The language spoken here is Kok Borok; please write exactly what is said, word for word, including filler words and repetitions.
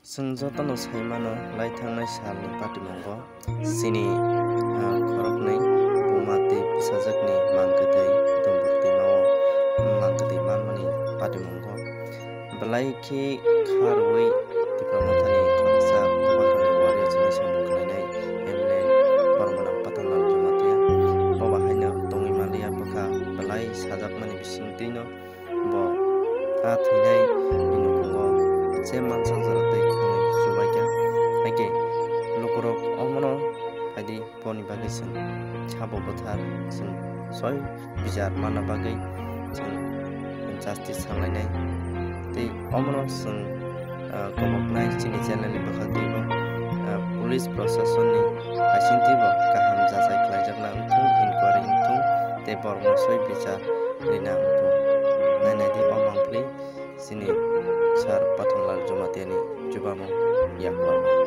Chwng jotono sai mano, lai thangnai salni patimungo chini, ah, khoroknwi buma tei bwsajwkni mang kwthwi Dumburtwima-o mang kwthwi manmani patimungo belai khe kha rwui Tipra Mothani khoroksa Bubagrani warrior chini samung khlainai M L A Boromgwnang Pathanlal Jamatia. Boba haino tongwi manliya bwkha belai sajakmani bisingtwino bo a thwinai ni nukhungo je mansa jora tei thangwi chubaikha. Haikhe lukurok omono phaidi boni bagwi chwng sabo bwthar chwng soi bichar manna bagwi chwng justice sanglainai. Tei omono chwng, ah, koboknai chini channel ni bwkhak teibo, ah, police proshasonni haising teibo kaham jachai khlaijakna wngthung, inquiry wngthung tei borokno soi bichar rina wngthung. Nainai di o mangpili chini Sir Pathanlal Jamatia ni chubamung yakbar.